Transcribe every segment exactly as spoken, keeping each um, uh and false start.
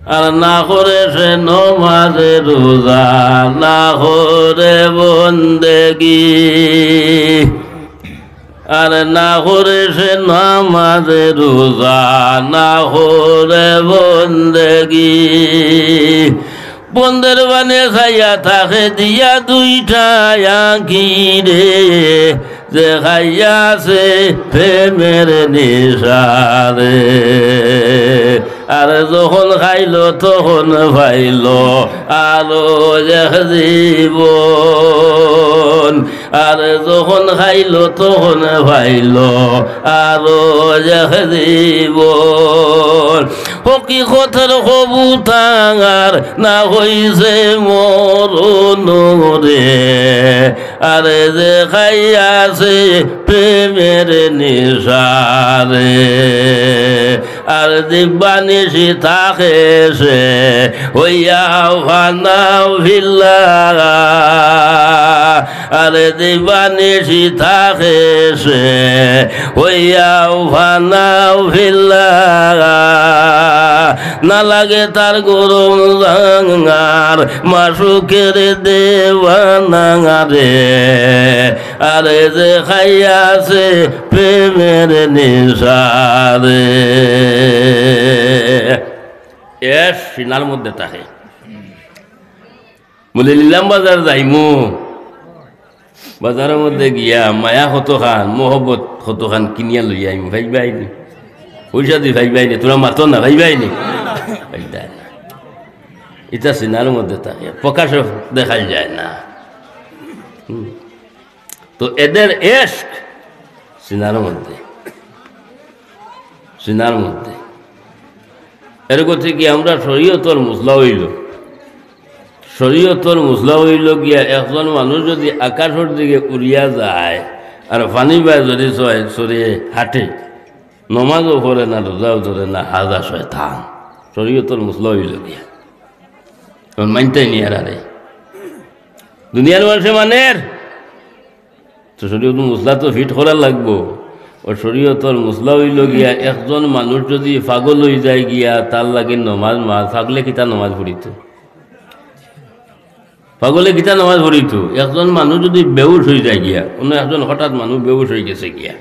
আর না করে সে নমাজ রোজা, না করে বন্দেগি। আর না করে সে নমাজ রোজা, না করে বন্দেগি। বন্দের বানে চাইয়া থাকে দিয়া দুইটা আঁখি রে, যে খাইয়াছে প্রেমের নিশা রে। আর যখন খাইল তখন পাইল আরো এক জীবন, আর যখন খাইল তখন পাইল আরো এক জীবন। হকিকতর কবুতর না হইছে মরণ রে, আর যে খাইয়াছে প্রেমের নিশা রে। আর দিবানিশি থাকে সে হইয়া ফানা ফিল্লা। আর দিবানিশি থাকে সে হইয়া ফানা ফিল্লা। না লাগে তার গরম জাঙার মাসুকের দেওয়ানা রে। আরে যে খাইয়াছে প্রেমের নিশা রে। এশ সিনার মধ্যে থাকে। বলে, "নিলাম বাজার যাইমু।" বাজারর মধ্যে গিয়া মায়া কতখান, মহব্বত কতখান কিনিয়া লইয়া আইমু, পাইবায়নি? পয়সা দি পাইবায়নি? তোরা মাতো না, পাইবায়নি? পাইতায় না। ইটা সিনার মধ্যে থাকে, প্রকাশে দেখাইল যায় না। হুম। তো এদের এশক সিনার মধ্যে, সিনার মধ্যে। এর গতিকে আমরা শরীয়তর মসলা অইল, শরীয়তর মসলা অইল গিয়া একজন মানুষ যদি আকাশর দিকে উড়িয়া যায় আর পানি বায় যদি ছয় ছড়িয়ে হাঁটে, নমাজও পড়ে না, রোজাও ধরে না, হাজা শয়তান। শরীয়তর মসলা অইল গিয়া। এখন মানতায় নি আর আরে। দুনিয়ার মানুষে মানের, তো শরীয়তর মসলা তো ফিট করা লাগবো। ও শরীয়তর মসলা অইল গিয়া, একজন মানুষ যদি পাগল অই যায় গিয়া, তার লাগি নমাজ মা-, পাগলে কিতা নমাজ পড়িত? পাগলে কিতা নমাজ পড়িত? একজন মানুষ যদি বেহুশ অই যায় গিয়া, অন্য একজন হঠাৎ মানুষ বেহুশ অই গেছে গিয়া,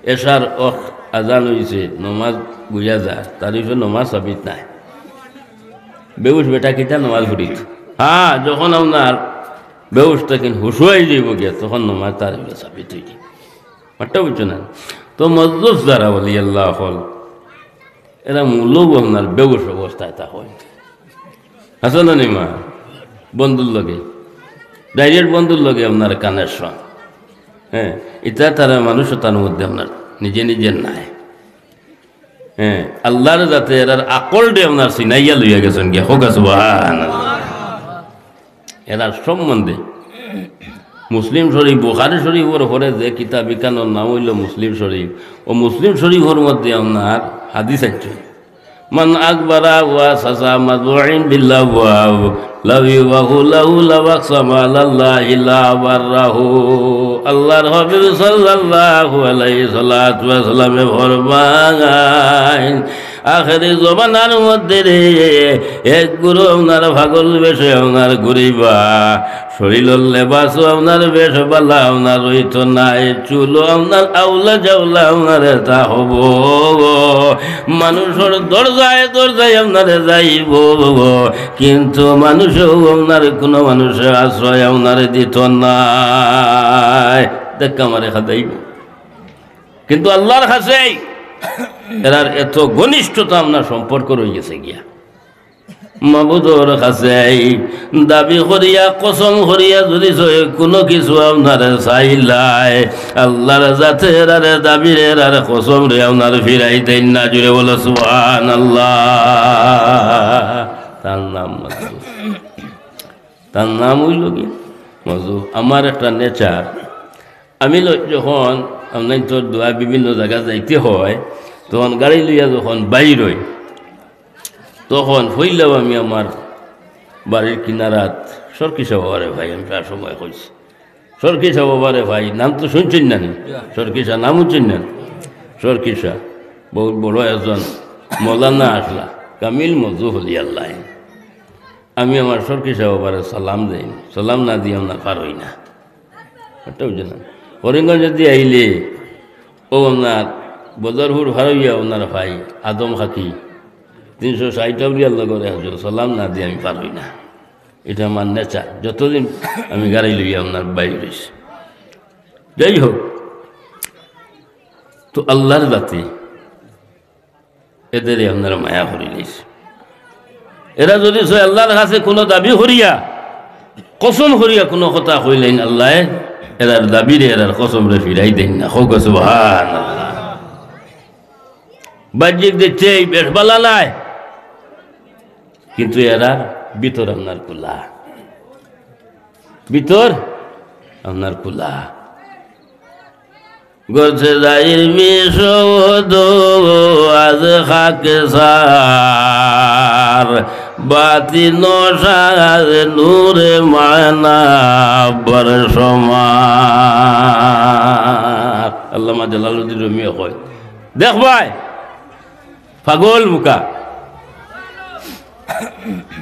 এশার অক্ত আজান অইছে, নমাজ বুঝা যায়, তার উপরে নমাজ সাবিত নাই। বেহুশ বেটা কিতা নমাজ পড়িত? হ্যাঁ, যখন আপনার বেহুশ থাকেন, হুশ অই যাইব গিয়া, তখন নমাজ তার উপরে সাবিত অই যায়। মাতটা বুঝছো না? তো মজলুস যারা অলি আল্লাহ অকল, এরা মূলও আপনার বেহুশ অবস্থায় তা হয়। আছে না নি মা? বন্ধুর লগে, direct বন্ধুর লগে আপনার connection। হ্যাঁ, ইটা তারা মানুষ তার মধ্যে আপনার নিজে নিজে নাই। হ্যাঁ, আল্লাহর যাতে এরার আকলটা আপনার সিনাইয়া লইয়া গেছেন গিয়া, হোক সুবহানাল্লাহ। এরার সম্বন্ধে মুসলিম শরীফ, বুখারী শরীফর পরে যে কিতাব, ইখানর নাম অইল মুসলিম শরীফ। ও মুসলিম শরীফর মধ্যে আপনার হাদিস আছে, "মান আকবারা ওয়া সাসা মাদুইন বিল্লাহ ওয়া লাউ ইউবাহু লাহু লাবাকসামা আলাল্লাহি লা বাররাহু।" আল্লাহর হাবিব সাল্লাল্লাহু আলাইহি সাল্লাতু ওয়া সাল্লামে ফরমাইন, আখেরি জমানার মধ্যে রে, এক গুরু আপনার পাগল বেশে আপনার ঘুরিবা, শরীরর লেবাসও আপনার বেশ বালা আপনার রইতো নায়, চুলও আপনার আউলা জাউলা আপনার তা হবো, মানুষর দরজায় দরজায় আপনার যাইবো, কিন্তু মানুষও আপনার কোনো মানুষে আশ্রয় আপনার দিত নায়, ধাক্কা মারে খাদাইবো। কিন্তু আল্লাহর কাছে এরার এত ঘনিষ্ঠতা আপনার সম্পর্ক রই গেছে গিয়া। মাবুদর কাছে দাবি করিয়া, কসম করিয়া যদি সে কোনো কিছু আপনারে চাইলায়, আল্লাহর জাতে এরারে দাবিরে এরারে কসমরে আপনার ফিরাই দেইন না। জুরে বলো সুবহানাল্লাহ। তার নাম মজলুস। তার নাম অইল কি? মজলুস। আমার একটা nature, আমি ল-, যখন আপনার তো দোয়া বিভিন্ন জায়গা যাইতে হয়, তখন গাড়ি লইয়া যখন বাইর হই, তখন হইলেও আমি আমার বাড়ির কিনারাত সরকিসা বাবারে ভাই, আমি প্রায় সময় কইছি, সরকিসা বাবারে ভাই, নাম তো শুনছেন না নি? সরকিসা নাম শুনছেন না? সরকিসা বহুত বড় একজন মৌলানা আসলা। কামিল মজু হলি আল্লাহ। আমি আমার সরকি সাহেব বারে সালাম দেই, সালাম না দিয়া আপনার পার হই না। এটা বুঝে না। করিমগঞ্জ যদি আইলে, ও আপনার বদরপুর পার হইয়া আপনার ভাই আদম খাকি তিনশো ষাট আউলিয়ার লগে আছে, সালাম না দিয়া আমি পার হই না। এটা আমার নেচার। যতদিন আমি গাড়ি লইয়া আপনার বাইর হইছি। যাই হোক, তো আল্লাহর জাতি এদেরে আপনারা মায়া করিলিস। এরা যদি সে আল্লাহর কাছে কোনো দাবি করিয়া, কসম করিয়া কোনো কথা কইলেন, আল্লাহ এরার দাবিরে, এরার কসমরে ফিরাই দেন না। হোক সুবহানাল্লাহ। বাহ্যিক দেখতে এই বেশ বালা নাই, কিন্তু এরার ভিতর আপনার খোলা, ভিতর আপনার খোলা। গর্তে যাইর বিশুদ্ধ আজ খাকে সার, বাতিন সার নূরে মানা বর সমার। আল্লামা জালালউদ্দিন রুমিয়ে কয়, দেখবায়, পাগল মুখা,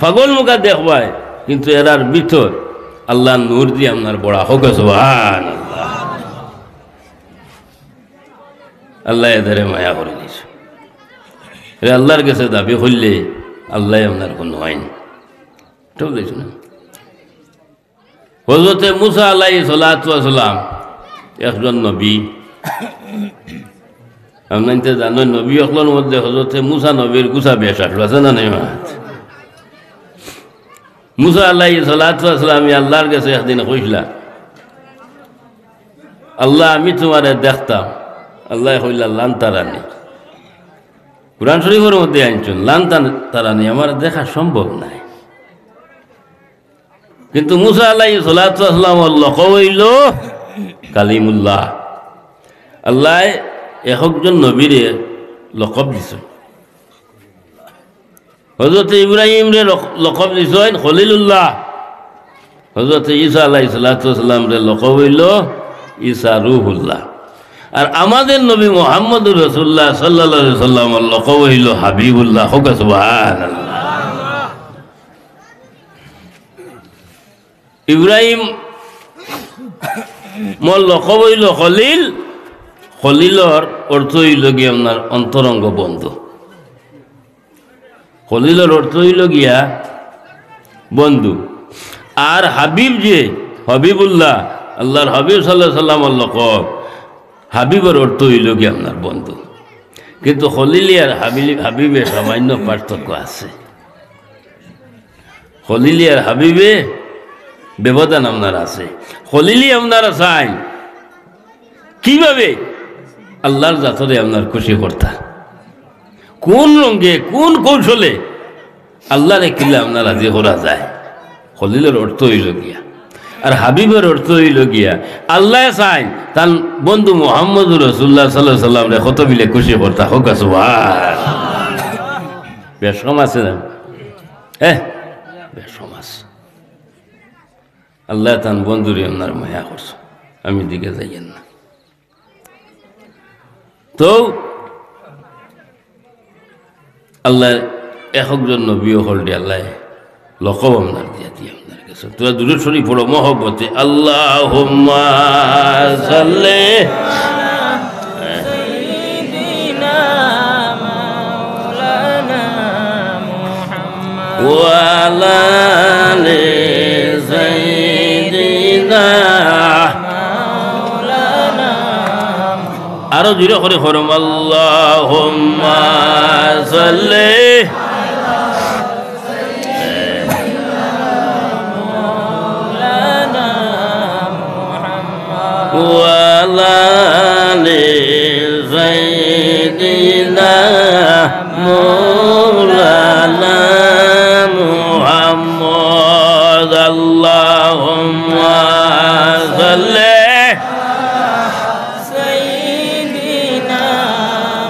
পাগল মুখা দেখবায়, কিন্তু এরার ভিতর আল্লাহর নূর দিয়া আপনার বড়া। হোক সুবহানাল্লাহ। আল্লাহ এদেরে মায়া করিলিস। এরা আল্লাহর কাছে দাবি করলে আল্লাহ আপনার কোনো আইন। ঠিক আছে না? হজরতে মুসা আলাইহিস সালাতু ওয়াস সালাম একজন নবী। আপনারা তো জানেন, নবী অকলর মধ্যে হজরতে মুসা নবীর গুছা বেশ আসলো, আছে না নাই? মুসা আলাইহিস সালাতু ওয়াস সালামে আল্লাহর কাছে একদিন কইছিলা, "আল্লাহ, আমি তোমারে দেখতাম।" আল্লাহ কইলা, "লান তারানি।" কোরআন শরীফর মধ্যে আনছইন, "লান তান-, তারানি, আমার দেখা সম্ভব নায়।" কিন্তু মুসা আলাইহিস সালাতু ওয়াস সালামর লকব অইলো কালিমুল্লাহ। আল্লায় এক একজন নবীরে লকব দিছইন। হজরতে ইব্রাহিমরে লক-, লকব দিছইন খলিলুল্লাহ। হজরতে ঈসা আলাইহিস সালাতু ওয়াস সালামরে লকব অইলো ঈসা রুহুল্লাহ। আর আমাদের নবী মুহাম্মদুর রাসূলুল্লাহ সাল্লাল্লাহু আলাইহি ওয়াসাল্লামর লকব অইলো হাবিবুল্লাহ। হোক সুবহানাল্লাহ। ইব্রাহিমর লকব অইলো খলিল, খলিলর অর্থ অইলো গিয়া আপনার অন্তরঙ্গ বন্ধু। খলিলর অর্থ অইলো গিয়া বন্ধু। আর হাবিব যে, হাবিবুল্লাহ, আল্লাহর হাবিব সাল্লাল্লাহু আলাইহি ওয়াসাল্লামর লকব, হাবিবর অর্থ অইলো গিয়া আপনার বন্ধু। কিন্তু খলিলি আর হাবিলি-, হাবিবে সামান্য পার্থক্য আছে। খলিলি আর হাবিবে ব্যবধান আপনার আছে। খলিলি আপনারা চাইন কিভাবে আল্লাহর জাতরে আপনার খুশি করতা, কোন রঙে, কোন কৌশলে আল্লাহরে কিলা আপনার রাজি করা যায়। খলিলর অর্থ অইলো গিয়া, আর হাবিবর অর্থ অইলো গিয়া, আল্লায় চাইন তান বন্ধু মুহাম্মদুর রাসূলুল্লাহ সাল্লাল্লাহু আলাইহি ওয়াসাল্লামরে কত বিলে খুশি করতা। হোক সুবহান। বেশ কম আছে না? হ্যাঁ, বেশ কম আছে। আল্লায় তান বন্ধুরে আপনার মায়া করছে, আমি দিকে যাইয়েন না। তো আল্লায় এক একজন নবী অকলরে আল্লায় লকব আপনার দিয়া দিয়া আপনার গেছে। তোরা দুরূদ শরীফ পড়ো মহব্বতে, আল্লাহুম্মা সাল্লি ওয়া আলা আলি সাইয়্যিদিনা। আরো জোরে করি পড়ুন, আল্লাহুম্মা সাল্লি ওয়া আলা আলি সাইয়্যিদিনা মাওলানা মুহাম্মদ। আল্লাহুম্মা সাল্লি সাইয়্যিদিনা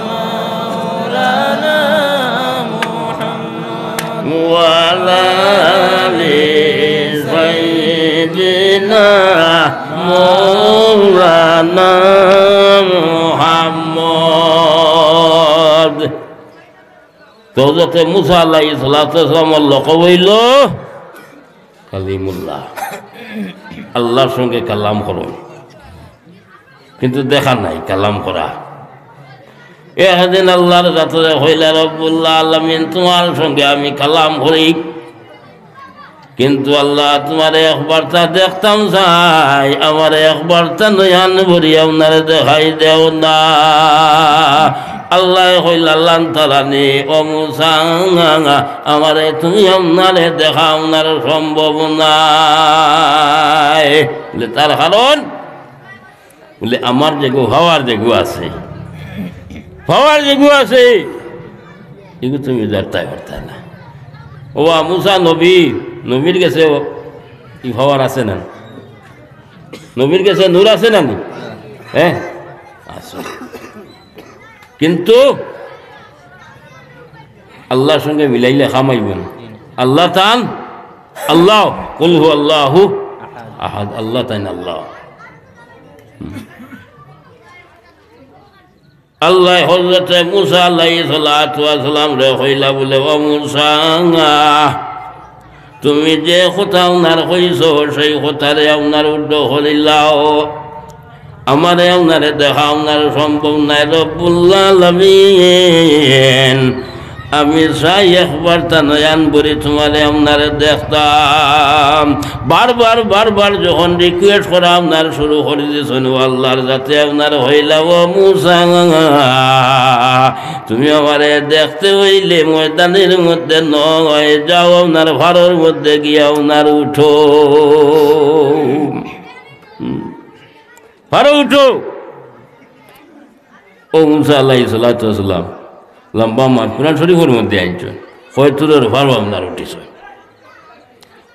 মাওলানা মুহাম্মদ। ওয়া আলা আলি সাইয়্যিদিনা মাওলানা মুহাম্মদ। তো হযরতে মুসা আলাইহিস সালাতু ওয়াস সালামর লকব অইলো কালিমুল্লাহ, আল্লাহর সঙ্গে কালাম করইন, কিন্তু দেখা নাই কালাম করা। একদিন আল্লাহর জাতরে কইলা, "রব্বুল আলামিন, তুমার সঙ্গে আমি কালাম করি, কিন্তু আল্লাহ, তুমারে একবারতা দেখতাম চাই, আমারে একবারতা নয়ন ভরি আপনারে দেখাই দেও না।" আল্লায় কইলা, "লান তারানি, ও মুসা, আমারে তুমি আপনারে দেখা আপনার সম্ভব নায়।" বলে, তার কারণ বলে, "আমার যেগু পাওয়ার যেগু আছে, পাওয়ার যেগু আছে, এগু তুমি ধরতায় পারতায় না।" ও মুসা নবী, নবীর গেছে ও, ই পাওয়ার আছে না? নবীর গেছে নূর আছে না নি? হ্যাঁ, আছে। কিন্তু আল্লাহর সঙ্গে মিলাইলে কাম অইবো না। আল্লাহ তান আল্লাহ, কুল হু আল্লাহু আহাদ, আল্লাহ তাইন আল্লাহ। হুম। আল্লায় হযরতে মুসা আলাইহিস সালাতু ওয়াস সালামরে কইলা বলে, "ও মুসা, তুমি যে কথা আপনার কইছো, সেই কথারে আপনার উদ্ধ করিলাও। আমারে আপনারে দেখা আপনার সম্ভব নায়, রব্বুল আলামিন। আমি চাই একবারতা নয়ন ভরি তুমারে আপনারে দেখতাম।" বারবার, বারবার যখন request করা আপনার শুরু করি দিছইন, ও আল্লাহর জাতে আপনার কইলা, "ও মুসা, তুমি আমারে দেখতে অইলে ময়দানর মধ্যে নয়, যাও আপনার পারর মধ্যে গিয়া আপনার উঠো।" হুম। পারো উঠো। ও মুসা আলাইহিস সালাতু ওয়াস সালাম, লম্বা মাত, কুরআন শরীফর মধ্যে আনছইন, কয় তুরর পারো আপনার উঠিছইন,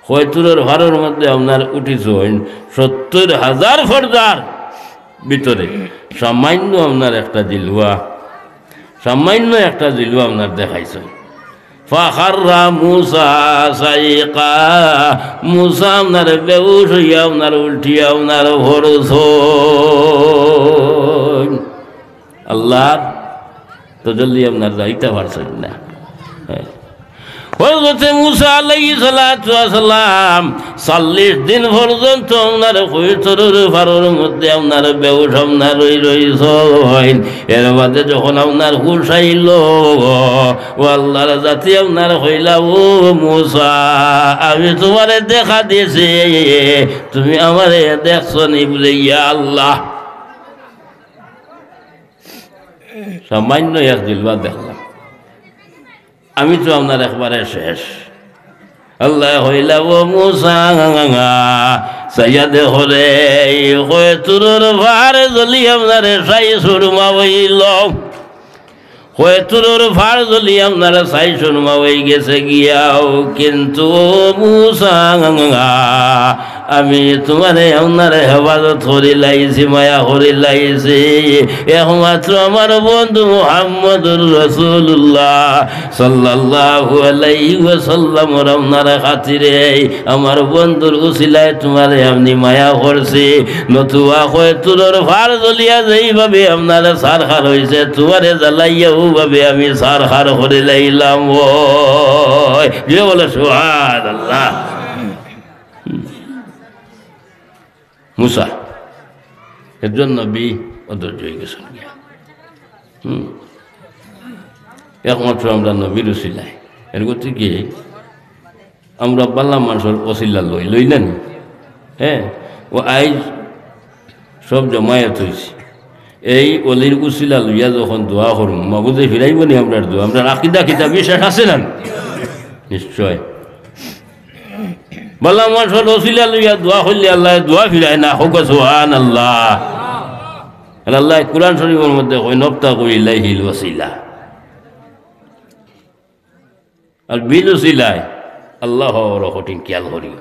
কয় তুরর পারর মধ্যে আপনার উঠিছইন, সত্তর হাজার পর্দার ভিতরে সামান্য আপনার একটা জিলওয়া, সামান্য একটা জিলওয়া আপনার দেখাইছইন। ফাখাররা মুসা সাইকা, মুসা আপনার বেহুশ অইয়া আপনার উল্টিয়া আপনার পড়ছইন। আল্লাহর তজল্লি আপনার যাইতা পারছইন না। হ্যাঁ। হযরতে মুসা আলাইহিস সালাতু ওয়াস সালাম চল্লিশ দিন পর্যন্ত আপনার কয় তুরর পারর মধ্যে আপনার বেহুশ আপনার রই রইছইন। এর বাদে যখন আপনার হুশ আইলো, ও আল্লাহর জাতে আপনার কইলা, "ও মুসা, আমি তুমারে দেখা দিছি, তুমি আমারে দেখছো নি?" বলে, "ইয়া আল্লাহ, সামান্য এক জিলওয়া দেখলাম।" আমি তো আপনার একবারে শেষ। আল্লায় কইলা, "ও মুসা, চাইয়া দেখো রে, কয় তুরর পার জ্বলি আপনারে ছাই সুরমা অইলো, কয় তুরর পার জ্বলি আপনারে ছাই সুরমা অইগেছে গিয়াও, কিন্তু ও মুসা, আমি তুমারে আপনারে হেফাজত করি লাইছি, মায়া করি লাইছি। একমাত্র আমার বন্ধু মুহাম্মদুর রাসূলুল্লাহ সাল্লাল্লাহু আলাইহি ওয়াসাল্লামর আপনার খাতিরে, আমার বন্ধুর উসিলায় তুমারে আমি মায়া করছি। নতুবা কয় তুরর পার জ্বলিয়া যেইভাবে আপনারে ছারখার অইছে, তুমারে জ্বালাইয়া অউ ভাবে আমি ছারখার করি লাইলাম।" ওই যে বলে, "সুবহানাল্লাহ।" মুসা, একজন নবী অধৈর্য অইগেছইন। হুম। একমাত্র আমরার নবীর উসিলায়। এর গতিকে আমরা বালা মানষর উসিলা লই, লই না নি? হ্যাঁ, ও আইজ সব জমায়েত অইছে। এই অলির উসিলা লইয়া যখন দোয়া করমু, মাবুদে ফিরাইবো নি আমরার দোয়া? আমরার আকিদা কিতা বিশ্বাস আছে না? নিশ্চয়। বালা মানষর উসিলা লইয়া দোয়া করলে আল্লায় দোয়া ফিরায় না, কউক্কা সুবহানাল্লাহ। আর আল্লায় কুরআন শরীফর মধ্যে কইন, "ওয়াবতাগু ইলাইহিল ওয়াসিলা।" আর বিল উসিলায় আল্লাহ হওয়া বড় কঠিন, খেয়াল করিও।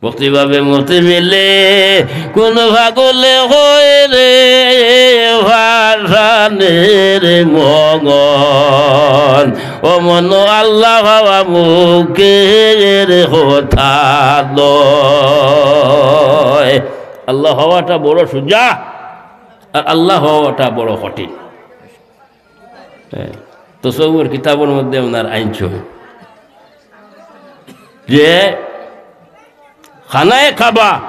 ভক্তি ভাবে মতি মিলে কোন পাগলে হয় রে পাষাণের মগন, ও মন আল্লাহ হওয়া মুখের কথা নয়। আল্লাহ হওয়াটা বড় সোজা, আর আল্লাহ হওয়াটা বড় কঠিন। হ্যাঁ। তসব্বুফর কিতাবর মধ্যে আপনার আনছইন যে খানায়ে কাবা,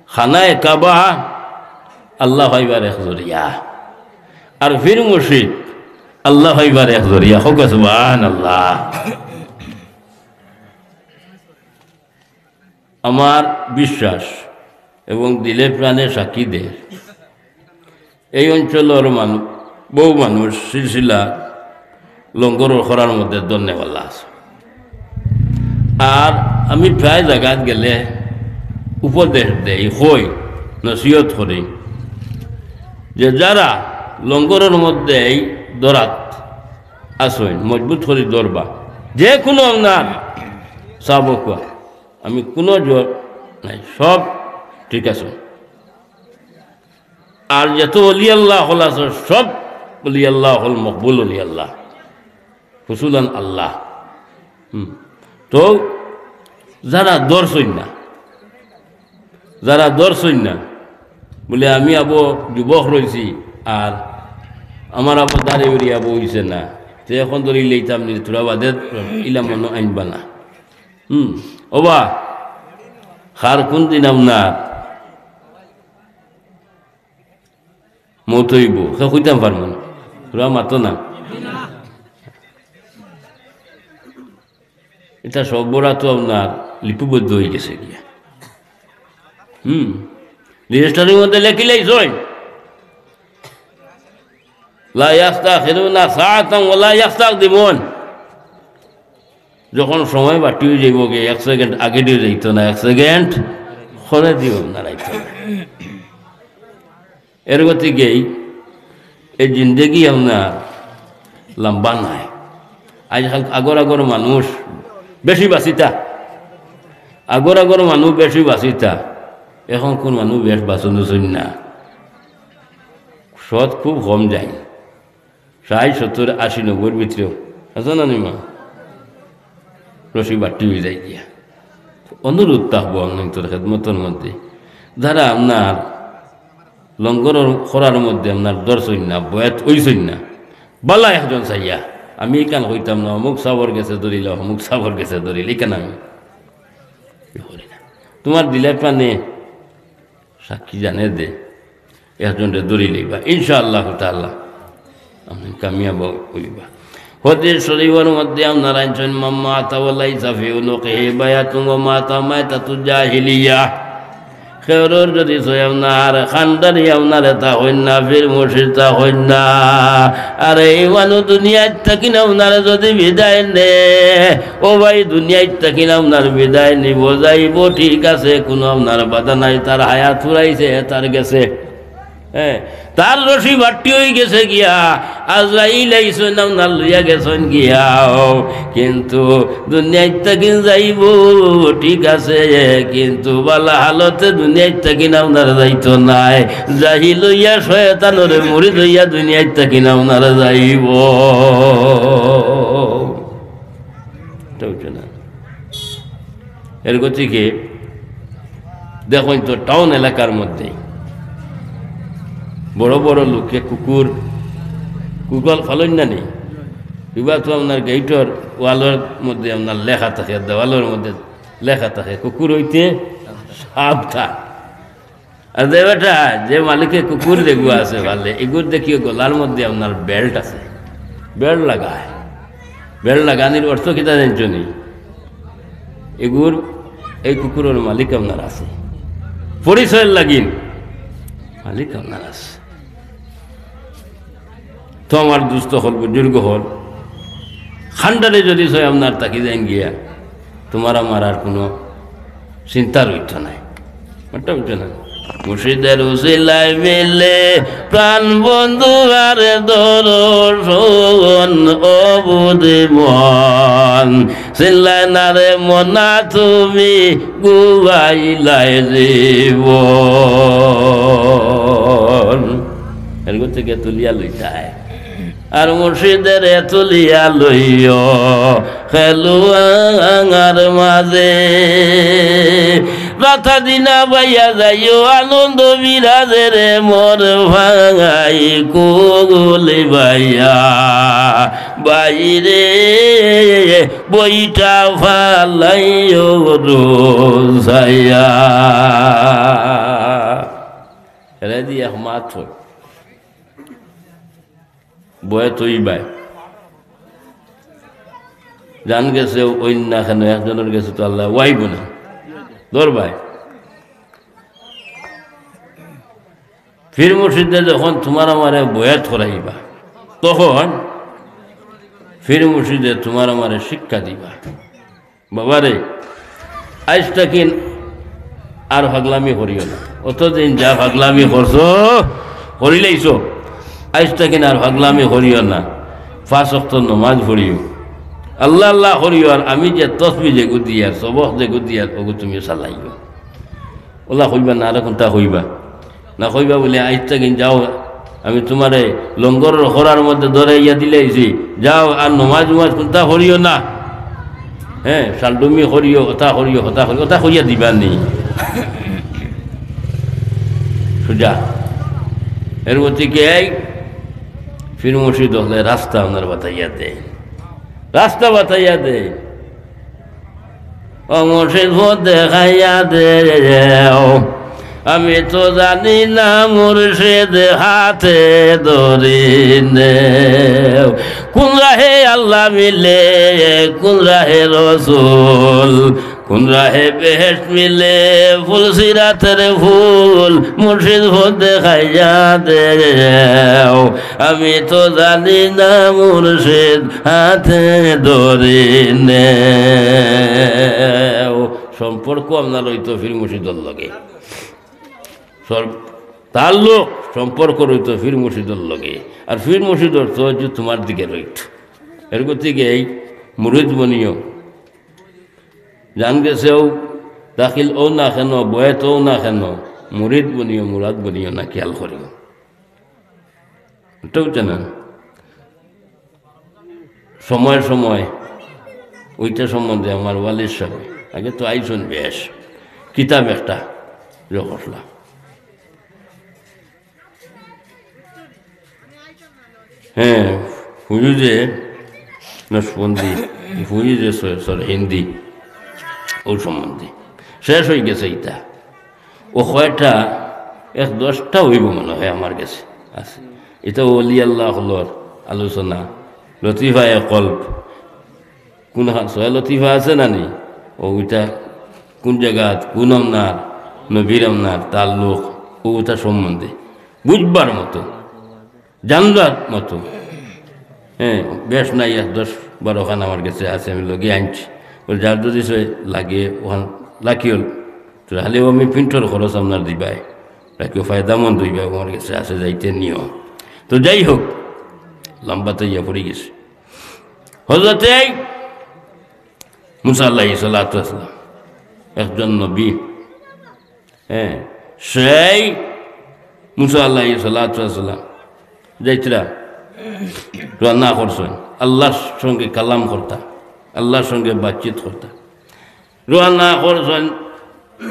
খানায়ে কাবা আল্লাহ পাইবার এক জরিয়া, আর পীর মুর্শিদ আল্লাহ পাইবার এক জরিয়া। কউক্কা সুবহানাল্লাহ। আমার বিশ্বাস এবং দিলে প্রাণে সাক্ষী দের, এই অঞ্চলর মানু-, বহু মানুষ সিলসিলা লঙ্গরর করার মধ্যে ধন্যবাদ আছে। আর আমি প্রায় জাগাত গেলে উপদেশ দেই, কই, নসিহত করি যে যারা লঙ্গরর মধ্যে এই ধরাত আছইন, মজবুত করি ধরবা, যে কোনো আপনার সাবক, আমি কোনো জোর নাই, সব ঠিক আছে। আর যত অলি আল্লাহ অকল আছে, সব অলি আল্লাহ অকল মকবুল অলি আল্লাহ, হুসুলান আল্লাহ। হুম। তো যারা ধরছইন না, যারা ধরছইন না, বলে, "আমি আবো যুবক রইছি, আর আমার আবো দাড়ি উড়ি আবো অইছে না, তে এখন ধরি লইতাম নি, থুড়া বাদে ইলা মনো আনবা না।" হুম, ওবা, কার কোন দিন আপনার মউত অইবো, হে কইতাম পারমু না। তোরা মাতো না। ইটা সব বরাত তো আপনার লিপিবদ্ধ অই গেছে গিয়া। হুম, রেজিস্টারির মধ্যে লেখিলাইছইন, "লা ইয়াস্তাখিরুনা সাআতান ওয়া লা ইয়াস্তাকদিমুন।" যখন সময় বাটি অই যাইবো গি, এক সেকেন্ড আগে দিও যাইতো না, এক সেকেন্ড পরে দিও না, রাইতো না। এর গতিকে এই জিন্দেগি আপনার লম্বা নায়। আজকাল আগর আগর মানুষ বেশি বাঁচিতা, আগর আগর মানুষ বেশি বাঁচিতা, এখন কোন মানুষ বেশ বাঁচন না, সৎ খুব কম যায়। ষাইট, সত্তর, আশি, নব্বইর ভিতরেও আছে না নি মা? রশি বাট্টি অই যায় গিয়া। অনুরোধ থাকবো আপনার খেদমতর মধ্যে, যারা আপনার লঙ্গরর করার মধ্যে আপনার ধরছইন না, বয়াত অইছইন না, বালা একজন চাইয়া, আমি ইখান কইতাম না, অমুক সাবর গেছে ধরিলা, অমুক সাবর গেছে ধরিলা, ইখান আমি করি না। তোমার দিলে প্রাণে সাক্ষী জানে দে, একজনরে ধরি লইবা, ইনশাআল্লাহ তাআলা আপনি কামিয়াব অইবা। হাদিস শরীফর মধ্যে আপনার আনছইন, "মান মাতা ওয়া লাইসা ফি উনুকিহি বায়াতুন ওয়া মাতা মাইতাতু জাহিলিয়া।" কেউরর যদি সয় আপনার খান্ডারি আপনার ইতা অইন না, পীর মুর্শিদ ইতা অইন না, আর এই মানুষ দুনিয়াত থাকি না আপনার যদি বিদায় নে, ও ভাই, দুনিয়াত থাকি না আপনার বিদায় নিবো, যাইবো, ঠিক আছে, কুনু আপনার বাধা নাই, তার হায়াত ফুরাইছে, তার গেছে, হ্যাঁ, তার রশি বাট্টি অই গেছে গিয়া, আজরাইল আইছইন আপনার লইয়া গেছইন গিয়া, ও, কিন্তু দুনিয়াত থাকি যাইবো, ঠিক আছে, কিন্তু বালা হালতে দুনিয়াত থাকি না আপনার যাইতো নায়, জাহিল অইয়া শয়তানর মুরিদ অইয়া দুনিয়াত থাকি না আপনার যাইবো। এটা বুঝছো না? এর গতিকে দেখইন তো, টাউন এলাকার মধ্যে বড় বড় লোকে কুকুর, কুকুর ফালইন না নি? ইবা তো আপনার গেইটর ওয়ালর মধ্যে আপনার লেখা থাকে, দেওয়ালর মধ্যে লেখা থাকে, "কুকুর অইতে সাবধান।" আর যে বেটা, যে মালিকে কুকুর যেগু আছে ফালে, ইগুর দেখিও গলার মধ্যে আপনার বেল্ট আছে। বেল্ট লাগায়। বেল্ট লাগানির অর্থ কিতা জানছো নি? ইগুর, এই কুকুরর মালিক আপনার আছে। পরিচয়র লাগিন মালিক আপনার আছে। তো আমার দুস্ত অকল, বুজুর্গ অকল, খান্ডারে যদি সয় আপনার থাকি যাইন গিয়া, তোমার আমার আর কুনু চিন্তা রইতো নায়। বুঝছো না? মুর্শিদের উসিলায় মিলে প্রাণ বন্ধু আর দর্শন, ও বুধ মন, চিল্লায় না রে মনা তুমি গুয়াইলায় জীবন। এর গতিকে তুলিয়া লইতায়। আর মুর্শিদের তুলিয়া লইও খেলুয়ার মাঝে। মাতা দিনা বাইয়া যাইও, আনন্দ বিরাজের মন ভাঙাই কুল বাইয়া। বাইরে বইটা ফালাইও রোজাইয়া। এরে দি এক মাত হই। বয়ে তুই বাই। জান গেছে ওই না কেন, একজনের গেছে তো আল্লাহ ওয়াইব না। ধর ভাই। পীর মুর্শিদে যখন তুমার আমারে বয়াত করাইবা, তখন পীর মুর্শিদে তুমার আমারে শিক্ষা দিবা। বাবারে, আইজ থাকি আর পাগলামি করিও না। অতদিন যা পাগলামি করছো, করিলাইছো, আইজ থাকি আর পাগলামি করিও না। পাঁচ ওয়াক্ত নমাজ পড়িও, আল্লাহ আল্লাহ করিও, আর আমি যে তসবি যেগু দিয়ার, সবক যেগু দিয়ার, ওগু তুমি চালাইও। ওলা কইবা না, আর কুনটা কইবা? না কইবা বুলে, "আইজ থাকি যাও, আমি তুমারে লঙ্গরর খরার মধ্যে ধরাইয়া দিলাইছি, যাও আর নমাজ উমাজ কুনটা করিও না।" হ্যাঁ, শালডুমি করিও, কথা করিও, কথা করিও, কথা কইয়া দিবা নি। সুজা। এর মধ্যে কি এই পীর মুর্শিদ অকলে রাস্তা আপনার বাতাইয়া দেয়, রাস্তা বাতাইয়া দেয়। ও মুর্শিদ, পথ দেখাইয়া দেও, আমি তো জানি না মুর্শিদ, হাতে ধরি নেও। কোন রাহে আল্লাহ মিলে, কোন রাহে রসুল, কোন রাহে বেহেশত মিলে, ফুল সিরাতের ফুল, মুর্শিদ পথ দেখাইয়া দেও। আমি তো জানি না মুর্শিদ, হাতে ধরি নেও। সম্পর্ক আপনার অইতো পীর মুর্শিদর লগে। সর-, তাল্লুক, সম্পর্ক রইতো পীর মুর্শিদর লগে। আর পীর মুর্শিদর তো যে তুমার দিকে রইত। এর গতিকে এই মুরিদ বনিও। জান গেছেও দাখিল অও না কেন, বয়াত অও না কেন, মুরিদ বনিও, মুরাদ বনিও না, খেয়াল করিও। এটা বুঝছে না? সময় সময় ওইটা সম্বন্ধে আমার ওয়ালিদ সাহেব আগে তো আইছইন বেশ, কিতাব একটা ইয়ে করলা। হ্যাঁ, হুজুরে নকশবন্দি, হুজুরে স-, সর হিন্দি, ও সম্বন্ধে শেষ হয়ে গেছে ইটা। ও কয়টা, এক দশটা হইব মনে হয় আমার গেছে আছে। ইটা অলি আল্লাহ অকলর আলোচনা, লতিফায়ে কলব, কোন হা-, ছয় লতিফা আছে না নি? ও ইটা কোন জাগাত, কোন আপনার নবীর আপনার তাল্লুক, ও ইটা সম্বন্ধে বুঝবার মতো, জানবার মতো। হ্যাঁ, বেশ নাই, এক দশ বারো খান আমার গেছে আছে, আমি লগে আনছি। ওর যার যদি সে লাগে, ওখান লাখিও, তো তাহলে আমি প্রিন্টর খরচ আপনার দিবাই, রাখিও, ফায়দামন্দ হইবায়, আমার গেছে আছে, যাইতে নিও। তো যাই হোক, লম্বা তো ইয়া পড়ে গেছে। হজরতে মুসা আলাইহিস সালাতু ওয়াস সালাম একজন নবী, হ্যাঁ, সেই মুসা আলাইহিস সালাতু ওয়াস সালাম যাইতরা রওয়ানা করছইন, আল্লাহর সঙ্গে কালাম করতা, আল্লাহর সঙ্গে বাতচিত করতা। রওয়ানা করছইন,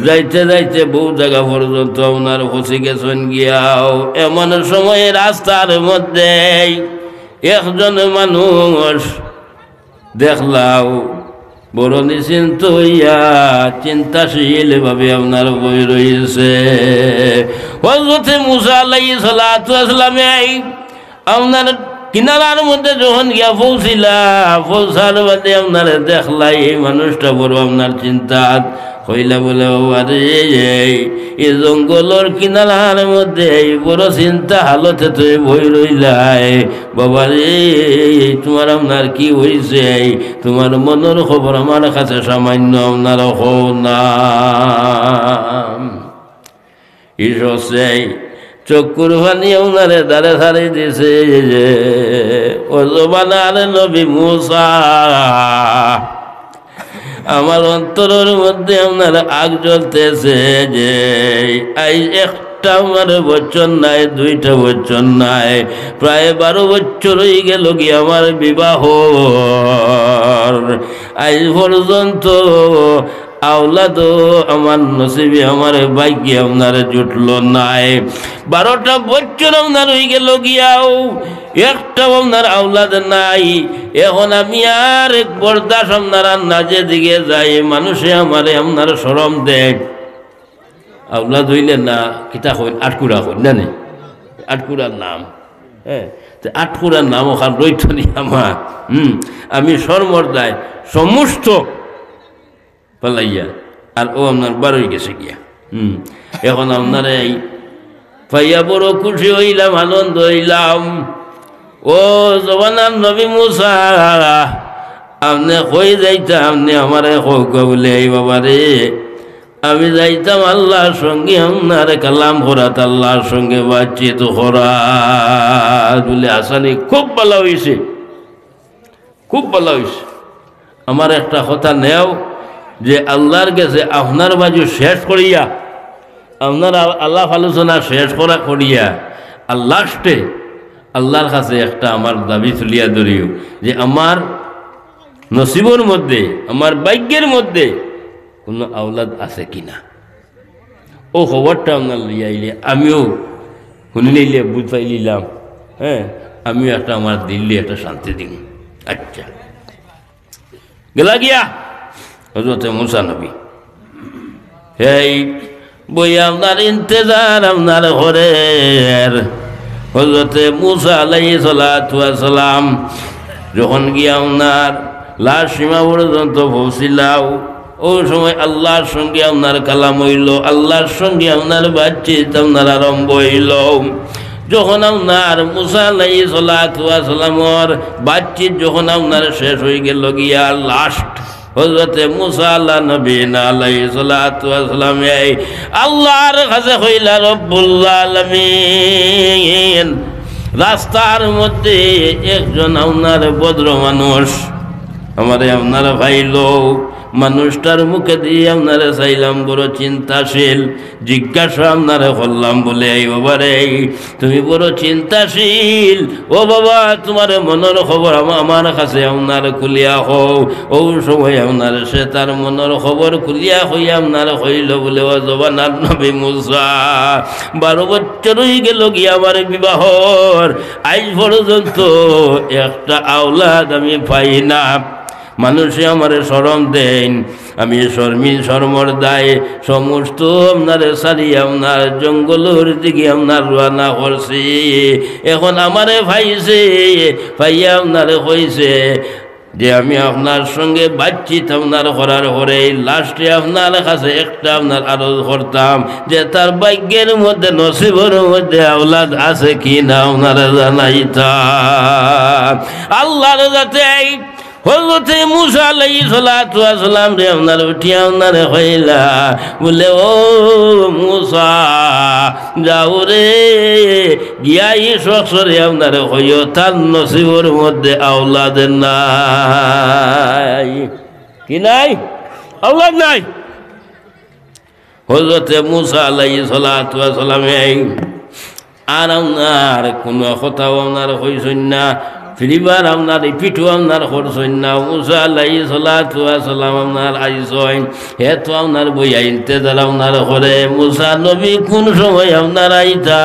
যাইতে যাইতে বহু জাগা পর্যন্ত আপনার পৌঁছি গেছইন গিয়াও। এমন সময় রাস্তার মধ্যে একজন মানুষ দেখলাও বড় নিশ্চিন্ত হইয়া চিন্তাশীল ভাবে আপনার বই রইছে। হযরতে মুসা আলাইহিস সালাতু ওয়াস সালামে আপনার কিনারার মধ্যে যখন গিয়া পৌঁছিলা, পৌঁছার বাদে আপনারে দেখলা, এই মানুষটা বড় আপনার চিন্তাত। কইলা বুলে, "বাবা রে, এই জঙ্গলর কিনারার মধ্যে এই বড় চিন্তা হালতে তুমি বই রইলায়। বাবা রে, তুমার আপনার কি হইছে? তুমার মনর খবর আমার কাছে সামান্য আপনার কও না।" ই শসে চক্ষুর পানি আপনারে ধারে ছাড়ি দিছে। ও জমানার নবী মুসা, আমার অন্তরর মধ্যে আপনার আগ জ্বলতেছে যে আইজ একটা আমার বছর নাই, দুইটা বছর নাই, প্রায় বারো বছর হয়ে গেল গি আমার বিবাহ। আইজ পর্যন্ত আওলাদও আমার নসিবে, আমার ভাগ্যে আপনার জুটলো নায়। বারোটা বছর আপনার অইগেলো গিয়াও, একটাও আপনার আওলাদ নাই। এখন আমি আর এক বরদাস্ত আপনার আর না, যেদিকে যাই মানুষে আমারে আপনার শরম দেয়। আওলাদ অইলে না, কিতা কইন, আটকুরা কইন, না নি? আটকুরার নাম। হ্যাঁ, তে আটকুরার নাম অখান রইতো নি আমার। হুম, আমি শরমর দায় সমস্ত ফালাইয়া, আর অউ আপনার বারই গেছে গিয়া। হুম, এখন আপনারে এই পাইয়া বড় খুশি অইলাম, আনন্দ অইলাম। ও জমানার নবী মুসা, আপনে কই যাইতা, আপনে আমারে কউক্কা বুলে, এই বাবা রে, আমি যাইতাম আল্লার সঙ্গে আপনার কালাম করাত, আল্লার সঙ্গে বাতচিত করাত। বুলে, আচ্ছা নি, খুব ভালা অইছে, খুব ভালা অইছে। আমার একটা কথা নেও যে আল্লার গেছে আপনার বাজু শেষ করিয়া, আপনার আল-, আলাপ আলোচনা শেষ করা করিয়া, আর লাস্টে আল্লার কাছে একটা আমার দাবি তুলিয়া ধরিও যে আমার নসিবর মধ্যে, আমার ভাগ্যের মধ্যে কুনু আওলাদ আছে কিনা। অউ খবরটা আপনার লইয়া আইলে আমিও হুনিলাইলে বুঝ পাইলিলাম, হ্যাঁ, আমিও একটা আমার দিলে একটা শান্তি দিমু। আচ্ছা, গেলা গিয়া হজরতে মুসা নবী, হেই বইয়া আপনার ইন্তেজার আপনার করের। হজরতে মুসা আলাইহিস সালাতু ওয়াস সালাম যখন গিয়া আপনার লাশ সীমা পর্যন্ত পৌঁছিলাও, অউ সময় আল্লার সঙ্গে আপনার কালাম অইলো, আল্লার সঙ্গে আপনার বাতচিত আপনার আরম্ভ অইলো। যখন আপনার মুসা আলাইহিস সালাতু ওয়াস সালামর বাতচিত যখন আপনার শেষ অইগেলো গিয়া, লাস্ট হজরতে মুসা আলা নবীনা আলাইহিস সালাতু ওয়াস সালামে আল্লার কাছে কইলা, রব্বুল আলামিন, রাস্তার মধ্যে একজন আপনার ভদ্র মানুষ আমারে আপনার পাইলো, মানুষটার মুখেদি আপনারে চাইলাম, বড় চিন্তাশীল, জিজ্ঞাসা আপনারে করলাম বুলে, এই বাবা রে, তুমি বড় চিন্তাশীল, ও বাবা, তুমার মনর খবর আমা-, আমার কাছে আপনার খুলিয়া কও। অউ সময় আপনার সে তার মনর খবর খুলিয়া কইয়া আপনার কইলো বুলে, ও জমানার নবী মুসা, বারো বছর অইগেলো গিয়া আমার বিবাহর, আইজ পর্যন্ত একটা আওলাদ আমি পাই না। মানুষে আমারে শরম দেইন, আমি শরমি-, শরমর দায়ে সমস্ত আপনারে ছাড়ি আপনার জঙ্গলর দিকে আপনার রওয়ানা করছি। এখন আমারে পাইছে, পাইয়া আপনারে কইছে যে আমি আপনার সঙ্গে বাতচিত আপনার করার পরে লাস্টে আপনার কাছে একটা আপনার আরজ করতাম যে তার ভাগ্যের মধ্যে, নসিবর মধ্যে আওলাদ আছে কি না আপনারে জানাইতা। আল্লার যাতে হজরতে মুসা আলাইহিস সালাতু ওয়াস সালামরে আপনার উঠিয়া আপনারে কইলা, বুলে, ও মুসা, যাও রে, গিয়া ই শখসরে আপনারে কইও, তার নসিবর মধ্যে আওলাদ নাই। কি নাই? আওলাদ নাই। হজরতে মুসা আলাইহিস সালাতু ওয়াস সালামে আর আপনার কুনু কথাও আপনার কইছইন না, ফিরিবার আপনার রিপিটও আপনার করছইন না। মুসা আলাইহিস সালাতু ওয়াস সালাম আপনার আইছইন, হে তো আপনার বইয়া ইন্তেজার আপনার করে, মুসা নবী কুন সময় আপনার আইতা,